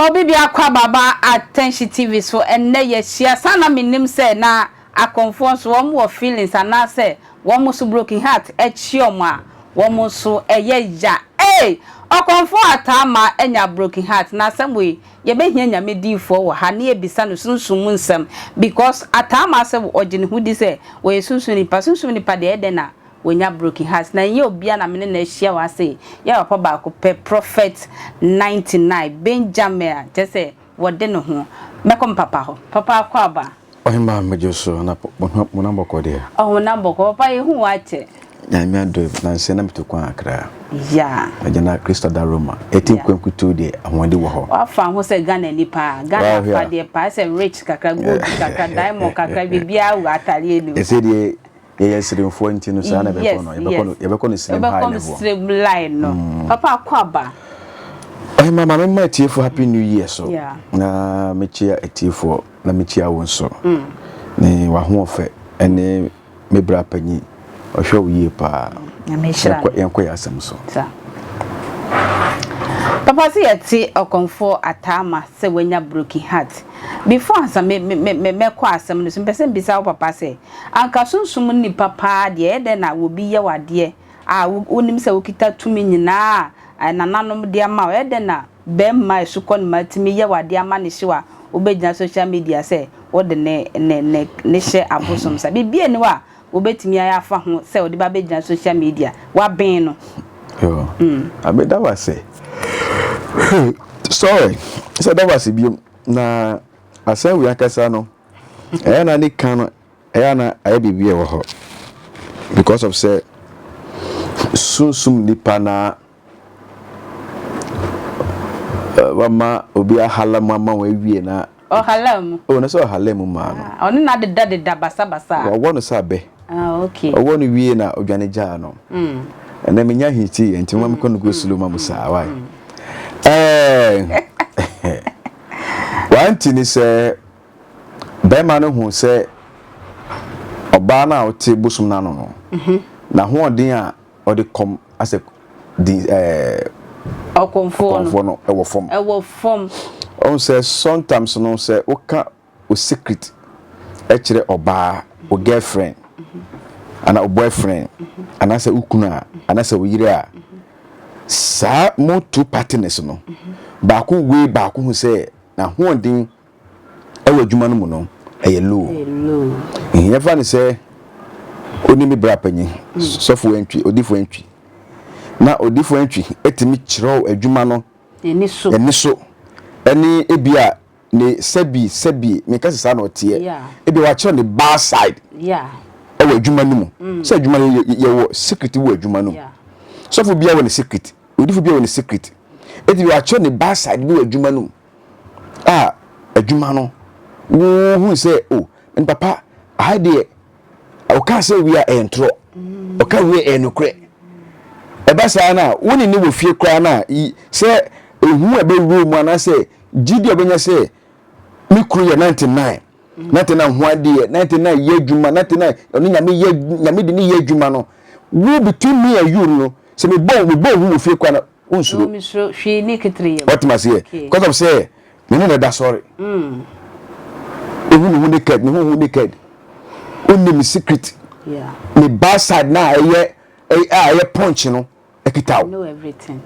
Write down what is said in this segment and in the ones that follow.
Ma obi biako aba aba Attention TV so ɛnnɛ yɛahyia saa na mennim sɛ na akɔmfoɔ nso wɔn wɔ feelings anaasɛ wɔn nso broken heart kye wɔn a wɔn nso ɛyɛ ya ei ɔkɔmfoɔ ataa ma anya broken heart na asɛm wei yɛbɛhia Nyame diifoɔ wɔ ha na yɛbisa no sunsum mu nsɛm because ataa ma sɛ ɔgye ne ho di sɛ ɔyɛ sunsum nipa sunsum nipa deɛ ɛyɛ dɛn na Wanya broken heart na ɛnyɛ obia na mene no ahyia wɔ ha sei, yɛ papa baako pɛ prophet 99 Benjamin a kyerɛ sɛ wɔde ne ho mɛkɔ me papa hɔ, papa akɔ aba. Ɔhemaa megye so na honam bɔkɔ deɛ. Ɔhonam bɔkɔ papa yɛhu wo akyɛ. Nyame adom nansa yi na metu kwan Accra. Yeah. Agya na Kristo da Roma. Eti Yeah. nkwankutu deɛ ahoɔden wɔ hɔ. Wafa ho sɛ Ghana ni paa. Ghana Wahwɛ a. afadeɛ paa sɛ rich kakra, gold kakra, diamond kakra, biribiara wɔ atadeɛ no mu. Ɛsɛ deɛ Yɛyɛ nsirimfoɔ nti no saa na yɛbɛkɔ no. Yɛbɛkɔ no yɛbɛkɔ no sirim high level. Yɛbɛkɔ sirim line no. Mm. Papa akɔ aba. Ɔhema ma mema atiefoɔ happy new year so. Yeah. Na mekyia atiefoɔ na mekyia wo nso. Mm. Ne w'ahoɔfɛ ɛne me bra panyin. Ɔhwɛ wo yie paa. Yɛnkɔ yɛ asɛm so. Papa sɛ yɛte ɔkɔmfoɔ Ataama sɛ wanya broken heart. Before ansa me me me mɛkɔ asɛm no so mepɛ sɛ mbisa wo papa sɛ Anka sunsum nnipa paa deɛ, ɛyɛ dɛn na obi yɛ wo adeɛ a wonim sɛ wokita tumi nyinaa a nananom de ama wo, ɛyɛ dɛn na bɛmma a ɛsukɔ no ma tumi yɛ wo adeɛ ama no hyew a wobɛgyina social media sɛ wode ne ne ne ne hyɛ abosom sa? Biribiara nni hɔ a wobɛtumi ayɛ afa ho sɛ wode ba bɛgyina social media, woaben no. Yo, meda wo ase. Sorry, sɛ da wo ase biom na asɛm wei ankasa no ɛyɛ na ne ka no ɛyɛ na ayɛ biribi a ɛwɔ hɔ because of sɛ sunsum nipa na wama obi ahala mu ama wɔn awie na ɔhala mu oh na sɛ ɔhala mu maa no ah, ɔne na deda deda basabasa wɔwɔ no sɛ abɛ ah okay ɔwɔ no wie na odwane gyaa no mm. ɛnna menya hiti yɛ nti mo mekɔ no go slow ma mo saa why mm. ɛɛ Wanti ne sɛ barima no hu sɛ ɔbaa no a ɔte bosom no ano no, mhm. n'ahoɔden a ɔde kɔm asɛ di ɛɛ ɔkɔmfoɔ no ɛwɔ fam. Ɛwɔ fam. Ɔn sɛ sometimes no sɛ woka o secret ɛkyerɛ ɔbaa o girlfriend mhm. ana o boyfriend mhm. anaasɛ wo kunu a anaasɛ wo yere a saa mo two partners no baako wei baako hu sɛ n'ahoɔden wɔ adwuma no mu no ɛyɛ low. Yɛmfa no sɛ oni me bra panyin mm. sɔfo antwi odifo antwi na odifo antwi etumi kyerɛw adwuma no ɛni so ɛne ebi a ne sɛbi sɛbi meka sɛ saa na ɔteɛ ebi wakyerɛ ne bad side ɛwɔ adwuma no mu mm. sɛ adwuma no yɛwɔ secret wɔ adwuma no mu sɔfo bia wɔ ne secret odifo bia wɔ ne secret eti wakyerɛ ne bad side bi wɔ adwuma no mu a adwuma no wohu sɛ o oh, papa aha deɛ Ɔka sɛ wie a ɛyɛ ntorɔ. Ɔka wie a ɛyɛ nokorɛ. Ɛba saa no a, wo ne ne wɔ fie koraa no a, sɛ ehu a ɛbɛwura mu anaasɛ gyidi a ɔbɛnya sɛ me kunu yɛ 99, 99 ho adeɛ, 99 yɛ adwuma, 99 ɔne nyame yɛ nyame de ne yɛ adwuma no, wo between me and you no, sɛ mebɔ mebɔ hu wɔ fie koraa no, wonsuro. Mesuro hwee ne ketere yam. Wɔte aseɛ? Because of sɛ me ne na ɛda sɔre. Mm. Ohu ne ho naked, ne ho ho naked. Onim me secret. Yeah. Me bad side na ɛyɛ a ɛyɛ punch no ɛkita wo. Know everything.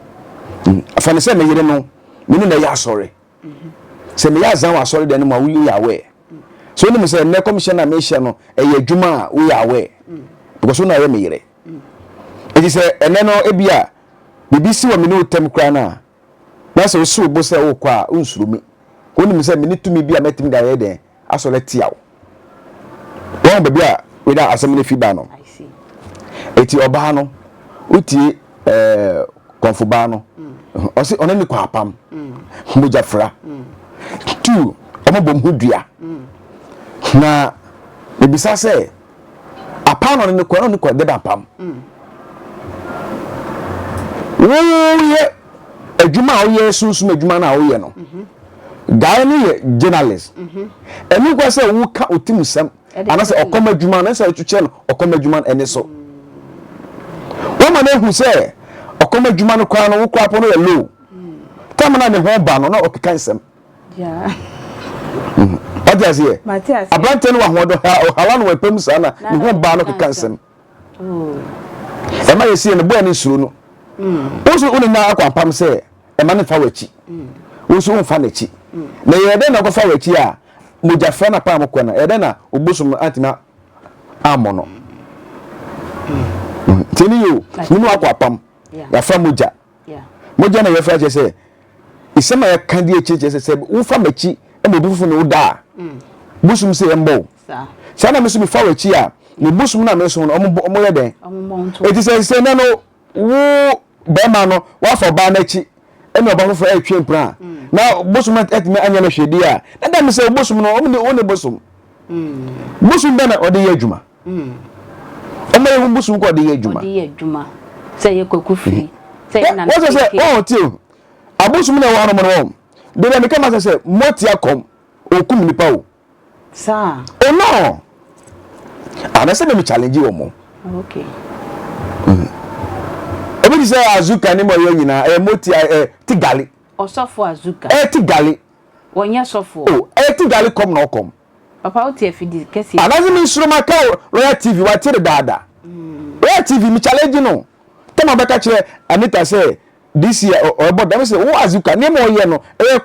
Mm. Afa ne sɛ me yere no, me ne na ɛyɛ asɔre. Mm-hmm. Sɛ meyɛ azan wɔ asɔre dan no mu a woyɛ aware. So wonim sɛ nnɛ kɔmhyɛ no a mehyɛ no ɛyɛ adwuma a woyɛ aware. Mm. Because wo na ɔyɛ me yere. Mm. Eti sɛ ɛnɛ no ebi a biribi si wɔ me ne wo tam koraa no a, na sɛ wosi wo bo sɛ wokɔ a, wonsuro me. Wonim sɛ mene tumi bi a mɛtumi de ayɛ dɛn asɔre atia wo. Wɔn baabi a wei na asɛm no fi ba no. Eti ɔbaa no, wotie ɛɛ kɔnfo baa no, ɔsi ɔne ne kɔ apam, mogya fra. Two, wɔn bɔ mu ho dua. Na ebisa sɛ. Apam na ɔne no kɔ, ɛna ɔne kɔ deda apam. Woyɛ adwuma a woyɛ sunsum adwuma no a woyɛ no. Guy no yɛ journalist. Ɛno nkwa sɛ woka otim sɛm anaasɛ ɔkɔm adwuma no sɛ wokyerɛ no ɔkɔm adwuma no ɛne so. Wɔma no ahu sɛ ɔkɔm adwuma no koraa no wo koraa po no yɛ low. Tam na ne ho ba no na ɔkeka nsɛm. Wate aseɛ? Aberanteɛ no wɔ ahoɔden, ɔhala no wɔ ɛpɛ mu saa na ne ho ba no keka nsɛm. Ɛma yɛsi yɛ no bɔɔ ne nsuro no. Wo nso wo ne no akɔ apam sɛ ɛma no mfa w'akyi. Wo nso womfa n'akyi. Na ɛyɛ dɛn na ɔkɔfa w'akyi a mogyafra no apam kɔ no, ɛyɛ dɛn na obosom no antumi ammɔ no? Nti ne yɛ o, ne no akɔ apam, yɛafa mogya. Mogya na yɛfra kyerɛ sɛ nsɛm a yɛka di akyire kyerɛ sɛ sɛ wofa m'akyi ma obi foforɔ ne wo da a, bosom sɛ yɛmmɔ wo. Saa na me nso mefa w'akyi a, me bosom no a mesom no, wɔyɛ dɛn? Enti sɛ sɛ nɛ no wo bɛrima no woafa ɔbaa no akyi ɛne ɔbaa foforɔ ɛretwe mpena a, na bosom no atumi anyɛ no hwee deɛ a, na dɛm sɛ bosom no wo ne bosom. Bosom bɛn na ɔde yɛ adwuma? Ɔma yɛhu bosom kɔ ɔde yɛ adwuma. Ɔde yɛ adwuma. Sɛ yɛ kwaku firi. Sɛ yɛ nana keke. Wɔsɛ sɛ ɔɔ tie o. Abosom na ɛwɔ hɔnom no wɔn. Deɛ meka ma sɛ sɛ motia kɔm ɔkum nipa o. Saa. Oh no. Ah na sɛ me challenge wɔn mo. Okay. Obi ti sɛ Azuka ne mo yɛ nyinaa ɛyɛ motia ɛ tigali. Ɔsɔfo Azuka. Ɛyɛ tigali. Wɔnyɛ sɔfoɔ. Oh ɛyɛ tigali kɔm na ɔkɔm. Papa wo te afidi kɛseɛ. Anase me nsuro ma ka Royal TV wate dedaada. Royal TV me challenge no. Tama bɛka kyerɛ Anita sɛ this year ɔbɔ dam sɛ wo Azuka nneɛma ɔyɛ no ɛyɛ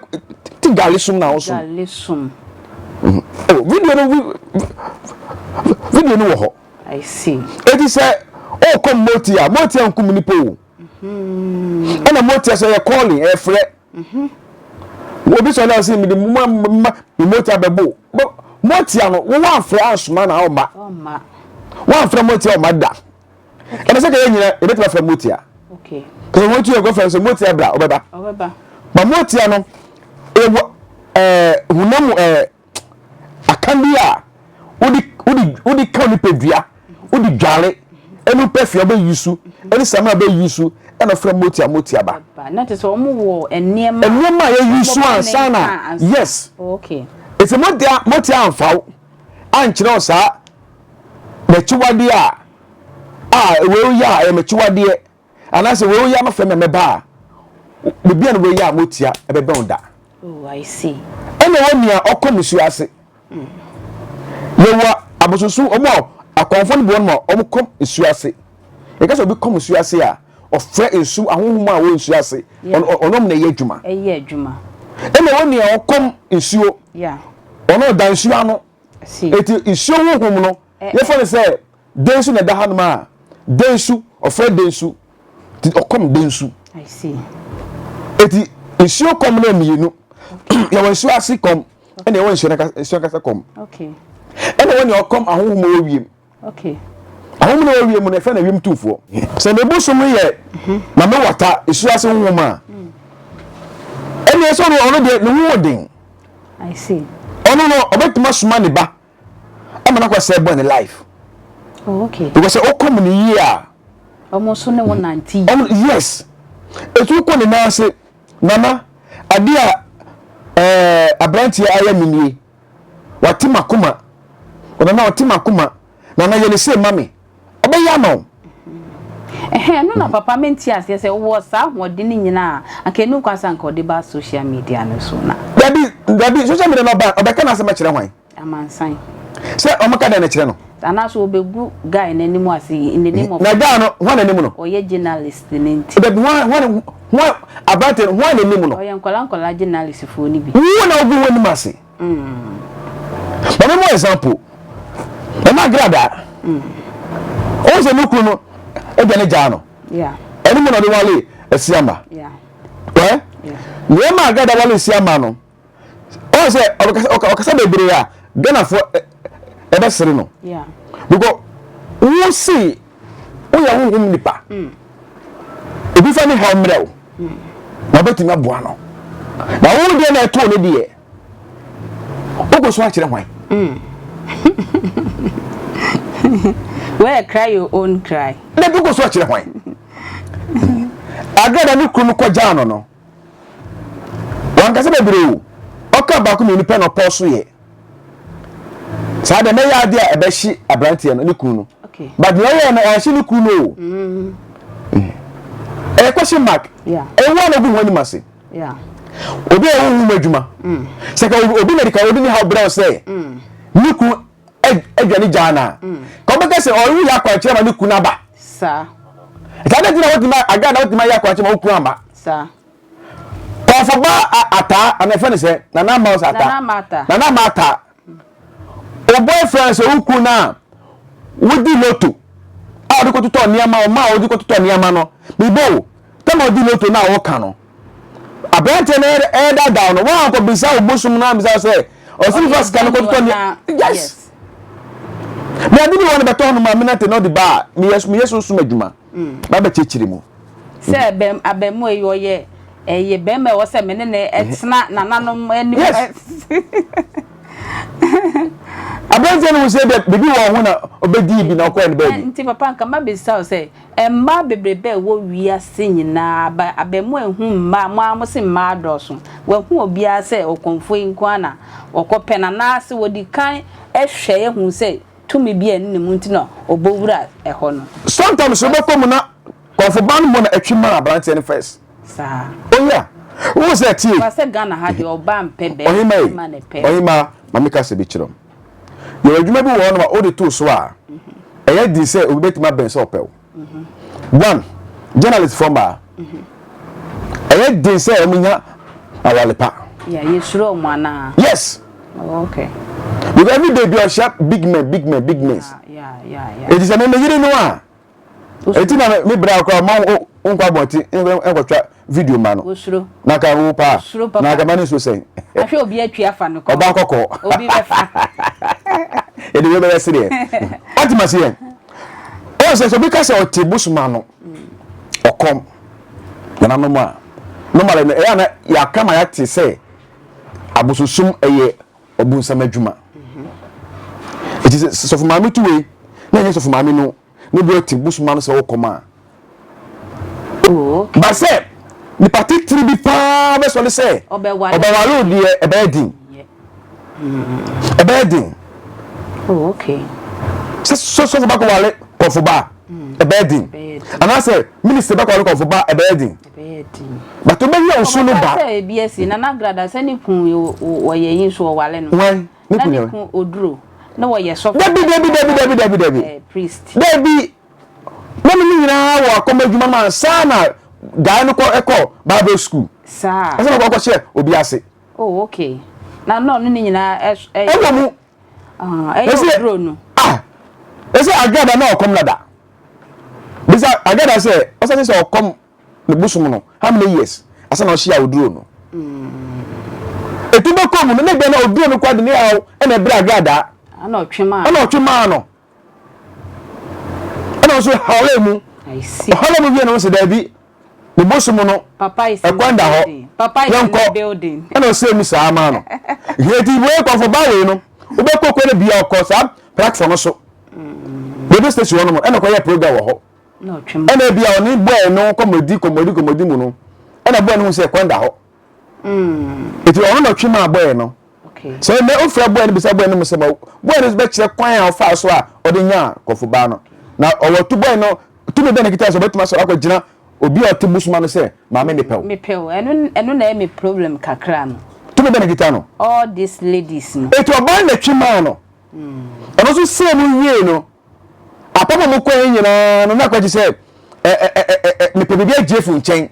ti gale som na wosom. Gale som. Oh video no video no wɔ hɔ. I see. Eti sɛ ɔkɔ moti a moti a nkum nipa o. Ɛna moti sɛ yɛ calling ɛyɛ frɛ. Obi sɔ na ɔsɛ mede ma ma me moti abɛbo. Moti ano wo wamfrɛ ansoma na ɔma. Wamfrɛ moti a ɔma da. Ɛna sɛ kɛyɛ nyina yɛbɛtumi afrɛ motia. Kɛsɛ motia yɛ kɔfrɛ sɛ motia bra ɔbɛba. Ba motia no ɛwɔ ɛɛ honam ɛɛ aka bi a wode wode wode ka nipadua wode dwale ɛne pɛfia wobɛyi su ɛne samina wobɛyi su ɛna ɔfrɛ motia motia ba. Na te sɛ wɔn wɔ nneɛma nneɛma a yɛyi su ansa na yes. Okay. Ɛsɛ motia motia anfa wo ankyerɛ wo saa n'akyiwadeɛ a a wei yɛ a ɛyɛ m'akyiwadeɛ anaasɛ wei yɛ ama fam na mɛba a biribi a na wei yɛ a motia ɛbɛbɛn wo da. Oh, I see. Ɛna ɛwɔ nea ɔkɔ musuo ase. Yɛwɔ abosonsom wɔn a akɔnfo no bi wɔn a wɔn kɔ nsuo ase. Yɛka sɛ obi kɔ nsuo ase a ɔfrɛ nsu ahohom a wɔ nsuo ase. Ɔno ɔno na ɛyɛ adwuma. Ɛyɛ adwuma. Ɛna ɛwɔ nea ɔkɔm nsuo. Ɔno ɔda nsuo ano. Eti nsuo honhom no, yɛfa no sɛ densu na ɛda hanom a, densu, ɔfrɛ densu, ti ɔkɔm densu. Eti nsuo kɔm no mmienu, yɛwɔ nsuo ase kɔm, ɛna yɛwɔ nsuo ankasa kɔm. Ɛna ɛwɔ nea ɔkɔm ahonhom wɔ wiem. Ahonhom na ɛwɔ wiem no, yɛfrɛ no wiem tumfoɔ. Sɛ ne bosom yɛ Mame Wata, nsuo ase honhom a, ɛnna ɛsɛ ɔno ɔno deɛ ne ho wɔ den. Ɔno no ɔbɛtumi asoma ne ba ama no akɔ sɛ bɔ ne life. Oh, okay. Because sɛ ɔkɔ mu ne yie a. Ɔmo nso ne wo nante yie. Ɔmo yes. Etu kɔ ne nan ase nana adeɛ a ɛɛ aberanteɛ ayɛ me nie. Wate m'akoma. Ɔnana ɔte m'akoma. Nana yɛ ne sei ma me. Ɔbɛyɛ ama wo. Ɛhɛn, ɛno na papa mente aseɛ sɛ wowɔ saa ahoɔden no nyinaa a, anka ɛnu kwan sɛ anka ɔde ba social media no so na. Dabi, dabi, social media no ɔba, ɔbɛka n'asɛm akyerɛ hwan? Amansan. Sɛ ɔmo ka dɛn kyerɛ no? Anaasɛ ɔbɛgu guy n'anim ase in the name of. Na guy no, hwan n'anim no? Ɔyɛ journalist no nti. Dabi, hwan, hwan, hwan, aberante no, hwan n'anim no? Ɔyɛ nkwadaa nkwadaa journalist foɔ no bi. Wo na wogu wɔn anim ase. Ma me mɔ example. Nana Agradaa. Ɔwɔ sɛ ne kunu no agya ne gyaa no. Ɛno mu na ɔde wale Asiama. Wɛ? Nneɛma Agradaa wale Asiama no, ɔwɔ sɛ ɔkasa bebree a Ghanafoɔ ɛbɛsere no. Because wo se woyɛ honhom nipa. Obi fa ne haw mmerɛ wo. Na ɔbɛtumi aboa no. Na wo deɛ na ɛtoo ne deɛ. Wokɔ so akyerɛ hwan? Where cry your own cry. Na bi kɔ so akyerɛ hwan? Agrada ne kunu kɔgyaa no no. Wankasa bebree o. Ɔka baako mmienu pɛ na ɔpɔ so yɛ. Saa deɛ mɛyɛ adeɛ a ɛbɛhye aberanteɛ no ne kunu no. But deɛ ɔyɛ no ɛnhye ne kunu no o. Ɛyɛ question mark. Ɛwɔ na ogu ho anim ase. Obi a ɔwɔ mu adwuma. Sɛ ka obi na de ka obi ne ha brɛ sɛ ne kun adwane gyaa na. Ka ɔbɛka sɛ ɔrewo yɛ akwankyerɛ ma ne kun aba. Saa. Ɛta de gyina wotumi aga na wotumi ayɛ akwankyerɛ ma wo kun aba. Saa. Kɔnfo ba ataa ana ɛfɛ ne sɛ nana ama ɔsɛ ataa. Nana ama ataa. Nana ama ataa. O boyfriend sɛ wo kun na wodi loto a ɔde kɔtotɔ nneɛma ɔma a ɔde kɔtotɔ nneɛma no mebɔ o tɛma ɔdi loto no a ɔka no aberanteɛ no ɛɛdadaw no wɔn akɔbisa wo bosom no ambisa sɛ ɔsɛ fa sika no kɔtotɔ nneɛma yes me ade bi wɔ no bɛtɔ no ma me nante na ɔde ba a meyɛ meyɛ sunsum adwuma ba bɛkyerɛkyerɛ mu sɛ bɛm abɛmoa yi ɔyɛ ɛyɛ bɛrima ɛwɔ sɛ me ne ne ɛtena nananom anim yes aberanteɛ no hu sɛ bia biribi wɔ ho na ɔbɛdii bi na ɔkɔɛ no baabi. Nti papa nka mabisa wo sɛ mmaa bebrebe a ɛwɔ wiase nyinaa aba abɛmoa ehu mmaa mo ara mo se mmaa dɔɔso wahu obiara sɛ ɔkɔmfoɔ yi nko ara na ɔkɔpɛ no anaase wɔdi kan hwɛ ehu sɛ tumi bi a ɛne ne mu nti na ɔbɔ wura ɛhɔ no. Sometimes wobɛkɔ mu na kɔmfoba no mmɔ na ɛtwe maa aberanteɛ no first. Saa. Oh yeah. Wohu sɛ tie. Fa sɛ Ghana ha deɛ ɔbaa mpɛ bɛrima bɛrima na ɛpɛ. Ɔhema ma me kasa bi kyerɛ wo. Yɛwɔ adwuma bi wɔ hɔ nom a wode to so a ɛyɛ den sɛ obi bɛtumi abɛn sɛ ɔpɛ wo. One, journalist fɔ mmaa. Ɛyɛ den sɛ wɔn nya awale pa. Yeah, yɛsuro wɔn anaa? Yes. Oh, okay. Because every day bi ɔhyɛ big men, big men, big men. Yeah. Eti sɛ me me yere no a. Eti na me bra koraa ma wo nkɔ abɔnten nkɔtwa video ma no. Osuro. Na ka wo paa. Osuro papa. Na ka ma ne nsuo sɛn. Ahwɛ obi atwi afa no kɔ. Ɔba kɔkɔɔ. Obi bɛfa. Yɛde wei bɛyɛ sereɛ. Ɔte ma seɛ. Ɔn sɛ sɛ obi ka sɛ ɔte bosom ano ɔkɔm nananom a normally no ɛyɛ na yɛaka ma yɛate sɛ abosonsom ɛyɛ ɔbonsam adwuma. Eti sɛ sɔfo maame tu wei na ɛnyɛ sɔfo maame no ne bi ɔte bosom ano sɛ ɔkɔm a. Oh, okay. Ba sɛ nipa titiri bi paa bɛsɔre sɛ ɔbɛware wo deɛ ɛbɛyɛ den. Ɛbɛyɛ den. Oh, okay. Sɛ sɔfo bɛkɔ wale kɔfo ba ɛbɛyɛ den. Anaasɛ minister bɛkɔ wale kɔfo ba ɛbɛyɛ den. But ɔbɛyɛ ɔso no ba. Sɛ ebi asi na n'agrada sɛ ne kun wɔyɛ yi nso ɔwale no. Wan ne kun yɛ. Na ne kun oduro na wɔyɛ sɔfo. Dabi dabi dabi dabi dabi dabi. Eh, priest. Dabi. Na ne nyinaa wɔ akɔm adwuma ma ansa na guy no kɔ ɛkɔ Bible school. Saa. Ɛsɛ na ɔkɔ hyɛ obi ase. Oh okay. Na na ɔno ne nyinaa ɛyɛ. Ɛwɔ mu. Ah, ɛyɛ oduro no. Ah, ɛsɛ agrada na ɔkɔm dada. Bisa agrada sɛ ɔsɛ sɛ ɔkɔm ne bosom no how many years asa na ɔhyia oduro no. Etu bɛkɔ mu no ne bɛn na oduro no kɔ de ne haw ɛna ɛbrɛ agrada. Ɛna ɔtwe maa. Ɛna ɔtwe maa no. Ɛna ɔso hɔlɛ mu. Ɔhɔlɛ mu wie no ɔsɛ daabi. Ne bosom no ɛkwan da hɔ yɛnkɔ ɛna ɔsɛ mu saa maa no eti wei kɔfo ba wei no wobɛkɔ kɔ no bia ɔkɔ saa platform no so radio station hɔ nom ɛna ɔkɔyɛ program wɔ hɔ ɛna ebia ɔne boy no kɔmɔdi kɔmɔdi kɔmɔdi mu no ɛna boy no hu sɛ ɛkwan da hɔ eti ɔno na ɔtwe maa boy no sɛ ɛnɛ ofura boy no bisa boy no mu sɛ boy no bɛkyerɛ kwan a ɔfaa so a ɔde nyaa kɔfo baa no na ɔwɔ tu boy no tumi bɛn na kita sɛ ɔbɛtumi asɔre akɔgyina obi a ɔte busuma no sɛ maame mepɛ wo. Mepɛ wo ɛno ɛno na ɛyɛ me problem kakra no. Tumi bɛn na kita no. All these ladies no. Eti ɔbaa na twi maa no. Ɔno nso sɛ mu wie no apam a wɔkɔ yɛn nyinaa no na akɔgye sɛ ɛ ɛ ɛ ɛ mepɛ biribi agye afu nkyɛn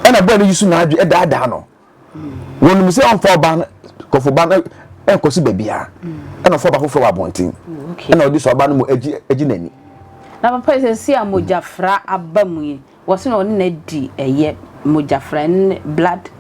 ɛna bɔɔ no yi so n'adwe ɛdaadaa no. Wɔnim sɛ ɔmfa ɔbaa no kɔfo ba no nkɔsi baabiara ɛna ɔfa ɔba foforɔ wɔ abɔnten ɛna ɔde sɛ ɔba no mu agyi agyi n'ani. Na papa yi sɛ si a mogyafra aba mu yi wɔse na ɔne no adi ɛyɛ mogyafra ɛne blood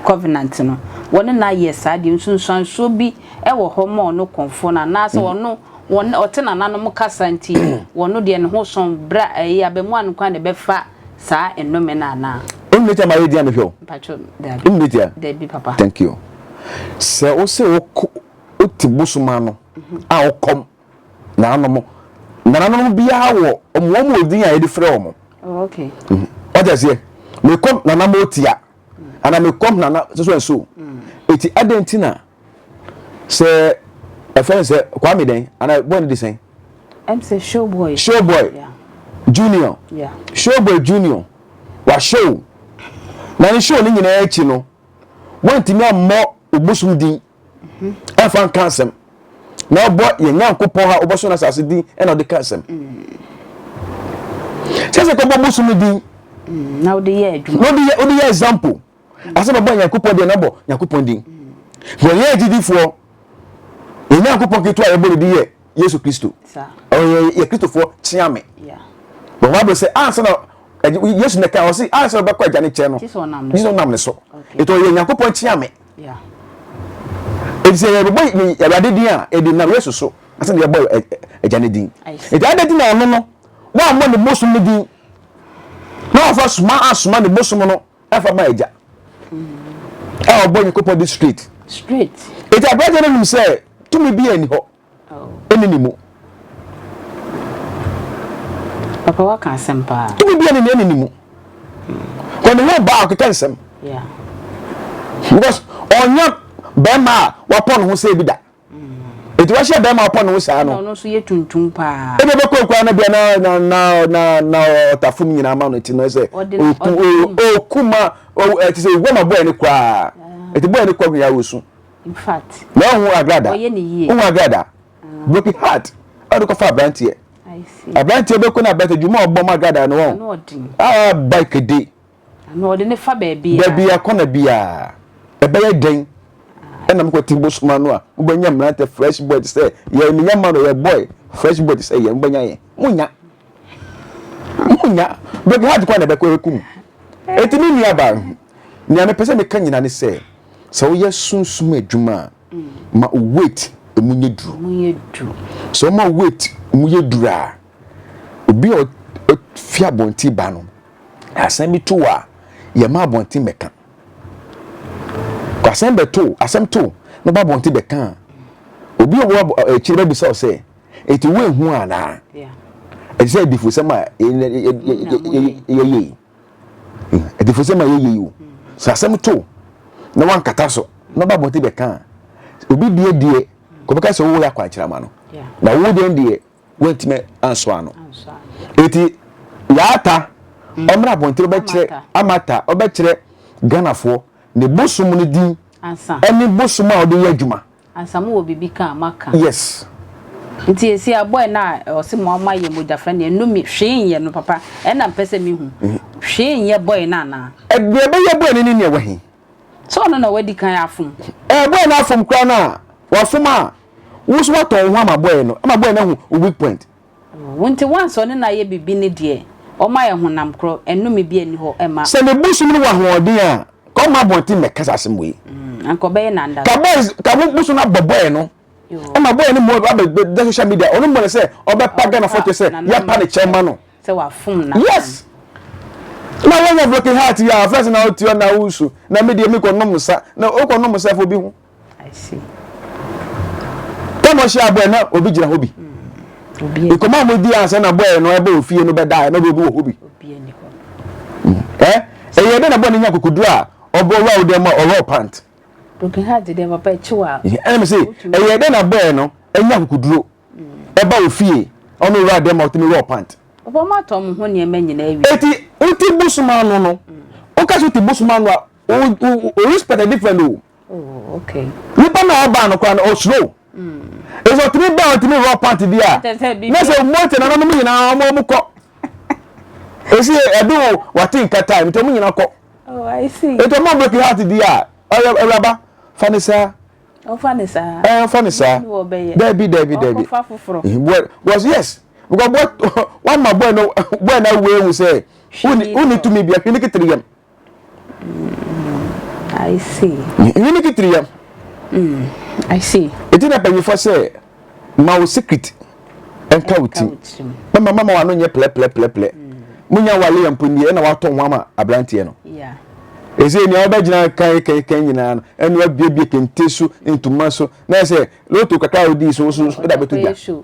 covenant no wɔne no ayɛ saa deɛ nsunsuansoɔ bi ɛwɔ hɔ ma ɔno kɔnfoɔ no anaasɛ ɔno wɔn ɔte nananom kasa nti wɔno deɛ ne ho sɔn bra ɛyɛ abamuwa no kwan na ɛbɛfa saa nnome no anaa. Wonni metia ma yɛ din a mehwɛ o. Mpacho dabi. Wonni metia. Dabi papa. Thank you. Sɛ wo se wo wote bosom ano a wokɔm nananom nananom biara wɔ wɔn wɔn wɔ din a yɛde frɛ wɔn. Oh, okay. Wate aseɛ mekɔm nana motia ana mekɔm nana so so and so. Eti adɛn nti na sɛ ɛfɛ sɛ Kwame dɛn ana bɔɔ ne de sɛn. Ɛm sɛ showboy. Showboy yeah. Junior. Yeah. Showboy Junior wa show. Na ne show no nyinaa akyi no, woantumi ammɔ obosom din ɛmfa nka asɛm. Na ɔbɔ yɛn Nyankopɔn a ɔbɔ so na asase din ɛna ɔde ka asɛm. Sɛ sɛ kɔbɔ bosom din. Na wode yɛ adwuma. Na wode yɛ wode yɛ example. Asɛ bɛbɔ Nyankopɔn din na bɔ Nyankopɔn din. Wɔn yɛ agyidifoɔ. Yɛn Nyankopɔn ketewa a yɛbɔ ne din yɛ Yesu Kristo. Ɔyɛ yɛ Kristofoɔ kyeame. Wɔ Bible sɛ ansa na Yesu na ɛka ɔse ansa na ɔbɛkɔ agya ne nkyɛn no, Jesus ɔnam ne so. Nti ɔyɛ Nyankopɔn kyeame. Enti sɛ yɛbɛbɔ Awurade din a, ɛde nam Yesu so ansa na yɛbɔ agya ne din. Nti adɛn nti na ɔno no wammɔ ne bosom no din na wafa soma asoma ne bosom no ɛfa ma agya a ɔbɔ Nyankopɔn di straight. Straight. Eti aberanteɛ no nim sɛ tumi bi ani hɔ ɛni ne mu. Papa waka asɛm paa. Tumi bi ani ne ne mu. Kɔ ne ho baa ɔkeka nsɛm. Because ɔnyɛ bɛrima a wapɔ ne ho sɛ ebi da. Eti wahyia bɛrima a ɔpɔ ne ho saa no. Ɔno nso yɛ tuntum paa. Ebi bɛkɔ ekura no bia na na na na na ɔtafum nyinaa ma no ti no sɛ oku oku ma ɛti sɛ ewu ma bɔyɛ ne koraa. Eti bɔyɛ ne kɔ ya osu. In fact. Na ɔho agrada. Ɔyɛ ne yie. Ɔho agrada. Broken heart. Ɔde kɔfa aberanteɛ. Aberanteɛ bɛkɔ na aberanteɛ dwuma ɔbɔ ma agrada no wɔn. Ah bike de. Na ɔde ne fa baabi a. Baabi a kɔna biara. Ɛbɛyɛ dɛn ɛna mokɔ te bosom ano a mobɛnya mmerantɛ fresh boy te sɛ yɛ menya ma no yɛ boy fresh boy te sɛ yɛ mobɛnya yɛ monya monya broken heart kɔ na ɛbɛkɔ ɛkum eti me nua ba nea mepɛ sɛ meka nyina ne sɛ sɛ woyɛ sunsum adwuma a ma weight emu nyɛ duru sɛ ɔma weight mu yɛ duru a obi a ɔfi abɔnten ba no Asɛm bi to wo a, yɛma abɔnten bɛka. Asɛm bɛto asɛm to na ɔba abɔnten bɛka a, obi a ɔwɔ akyire bɛbisa wo sɛ, eti woehu anaa? Ɛte sɛ adifusɛm a yɛyɛ yi. Adifusɛm a yɛyɛ yi o. Sɛ asɛm to na wankata so na ɔba abɔnten bɛka a, obi deɛ deɛ kɔbɛka sɛ woyɛ akwankyerɛ ama no. Na wo deɛ deɛ wantumi ansɔ ano eti yaata mm. ɔmra abɔnten ɔbɛkyerɛ amata ɔbɛkyerɛ ghanafoɔ ne bosom no din ɛne bosom a ɔde yɛ adwuma. Ansa mo wɔ biribi ka a moaka. Yes. Nti esi abɔɛ no a ɔse mo ama yɛ mogyafra no ɛno mi hwee nyɛ no papa ɛna mpɛ sɛ mehu hwee nyɛ bɔɛ no anaa. Ɛdeɛ ɛbɛyɛ bɔɛ no ne nea ɛwɔ he. Sɛ ɔno na wadi kan afom. Ɛɛ bɔɛ no afom koraa no a wafom a wo nso woatɔn wo ho ama bɔɛ no ama bɔɛ no ahu wo weak point. Oh nti once ɔne no ayɛ biribi no deɛ ɔma yɛ honam korɔ ɛnome bi nni hɔ ɛma. Sɛ ne bosom no wɔ ahoɔden a ka ɔmma abɔnten mmɛka saa asɛm wei. Mm anka ɔbɛyɛ no anda. Ka boys ka mo bosom no abɔ bɔɛ no ama bɔɛ no mmɔ abɛ da social media ɔno mmɔ no sɛ ɔbɛpa Ghanafoɔ kyɛ sɛ yɛpa ne kyɛw ma no. Sɛ wafom na. Yes! Na wɔnya broken heart yi a first na wote hɔ na wosu na me deɛ mekɔ nom nsa na wokɔ nom nsa fo obi ho. I see. Tɛm ɔhyɛ abɔɛ na obi gyina hɔ bi. Obi. Nkɔmɔ a mo di ansa na bɔɛ no ɛbɔ ofie no bɛda na obi wɔ hɔ bi. Obi ani hɔ. Eh? Ɛyɛ dɛ na bɔɛ no nya kokoduro a ɔbɔ wura wo dɛm a ɔrɔ pant. Broken heart deɛ papa ɛkyew a. Ɛna me se ɛyɛ dɛ na bɔɛ no anya kokoduro ɛba wo fie ɔno owura dɛm a ɔtumi wɔ pant. Papa ɔmo atɔ ɔmo ho nneɛma nyinaa awie. Eti wote bosom ano no woka sɛ wote bosom ano a wo wo wo respect yɛ different o. Oh okay. Nipa na ɔba no koraa no ɔsuro. Eti ɔtumi ba ɔtumi wɔ pant bi a na sɛ ɔmo te nananom nyinaa ɔmo ɔmo kɔ. Esi ɛde wo wate nka time nti ɔmo nyinaa kɔ. Oh I see. Eti ɔmo break heart di a ɔyɛ awuraba fa ne saa. Ɔfa ne saa. Ɛɛ ɔfa ne saa. Dɛbi dɛbi dɛbi. Ɔkɔfa foforɔ. Boy was yes because boy one ma boy no boy na wo ehu sɛ wuni wuni tumi bia hwene kitiri yam. I see. Hwene kitiri yam. Mm, I see. Eti na panyinfo sɛ ma wo secret nka wo ti. Mama mama wa no nyɛ plɛplɛplɛplɛ. Munya wale yɛ mpo nie ɛna watɔ ho ama aberanteɛ no. Yeah. Ese nea wobɛgyina kan kan kan nyinaa no ɛna wabiebie kente so ntoma so na ɛsɛ loto kakra a wodii so so so da bɛtɔ dwa.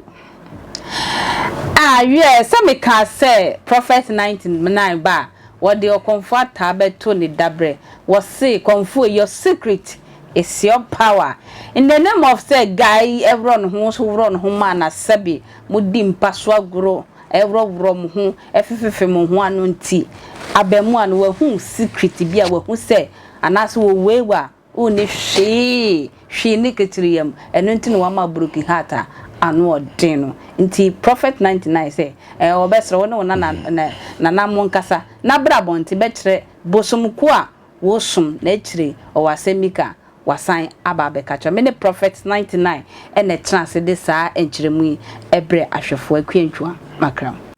Ah wiɛ sɛ mekaa sɛ Prophet 99 ba a wɔde ɔkɔmfoɔ ataa bɛto ne dabrɛ wɔse kɔmfoɔ your secret is your power in the name of sɛ guy yi ɛworɔ ne ho nso worɔ ne ho maa na sɛbe modi mpa so agorɔ ɛworɔworɔ mo ho ɛfefefe mo ho ano nti. Abɛmoa no wahu secret bi a wahu sɛ anaasɛ wɔwei wa wonni hwee, hwee ne kekyiri yam, ɛno nti na wama broken heart a ano ɔden no. Nti Prophet 99 sɛ ɛɛ ɔbɛsrɛ wo ne wo nana nana mo nkasa na bra abɔnten bɛkyerɛ bosom ko a wosom na akyire ɔwɔ asɛm bi ka wasan aba abɛka kyerɛ. Me ne Prophet 99 ɛna ɛtena ase de saa nkyerɛmu yi ɛbrɛ ahwɛfoɔ. Akua Ntwua Makram.